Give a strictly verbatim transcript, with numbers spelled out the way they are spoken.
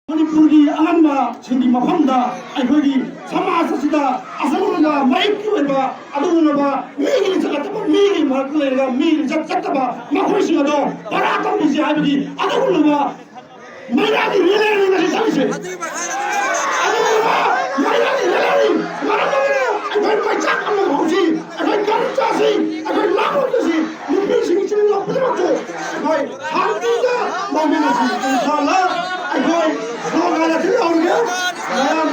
ꯃꯅꯤꯄꯨꯔꯒꯤ ꯑꯉꯝꯕꯁꯤꯡꯒꯤ ꯃꯐꯝꯗ ꯑꯩꯈꯣꯏꯒꯤ ꯁꯃꯥꯖ ꯑꯁꯤꯗ ꯑꯁꯤꯒꯨꯝꯂꯕ ꯃꯍꯤꯛꯀꯤ ꯑꯣꯏꯕ ꯑꯗꯨꯒꯨꯝꯂꯕ ꯃꯤꯒꯤ ꯂꯤꯆꯠ ꯅꯠꯇꯕ ꯃꯤꯒꯤ ꯃꯔꯛꯇ ꯂꯩꯔꯒ ꯃꯤꯒꯤ ꯂꯤꯆꯠ ꯆꯠꯇꯕ ꯃꯈꯣꯏꯁꯤꯡ ꯑꯗꯣ ꯄꯔꯥ ꯇꯝꯕꯤꯁꯤ ꯍꯥꯏꯕꯒꯤ ꯑꯗꯨꯒꯨꯝꯂꯕ ꯃꯩꯔꯥꯒꯤ ꯔꯦꯂꯤꯅꯤ ꯉꯁꯤ ꯆꯠꯂꯤꯁꯦ꯫ ꯑꯗꯨꯒꯨꯝꯂꯕ ꯃꯩꯔꯥꯒꯤ ꯔꯦꯂꯤꯅꯤ꯫ ꯃꯔꯝ ꯑꯗꯨꯅ ꯑꯩꯈꯣꯏ ꯃꯩꯆꯥꯛ ꯑꯃ ꯍꯧꯁꯤ, ꯑꯩꯈꯣꯏ ꯒꯥꯔꯤ ꯆꯥꯁꯤ, ꯑꯩꯈꯣꯏ ꯂꯥꯡ ꯍꯧꯗꯁꯤ, ꯅꯨꯄꯤꯁꯤꯡ ꯏꯆꯤꯟ ꯏꯅꯥꯎ ꯄꯨꯝꯅꯃꯛꯄꯨ ꯑꯩꯈꯣꯏ ꯍꯥꯟꯅ ꯂꯧꯃꯤꯟꯅꯁꯤ꯫ ꯏꯟꯁꯥꯜꯂꯥ ꯑꯩꯈꯣꯏ ꯁꯣꯔ ꯉꯥꯏꯔ ꯊꯤꯜꯍꯧꯔꯒꯦ꯫ ꯃꯌꯥꯝ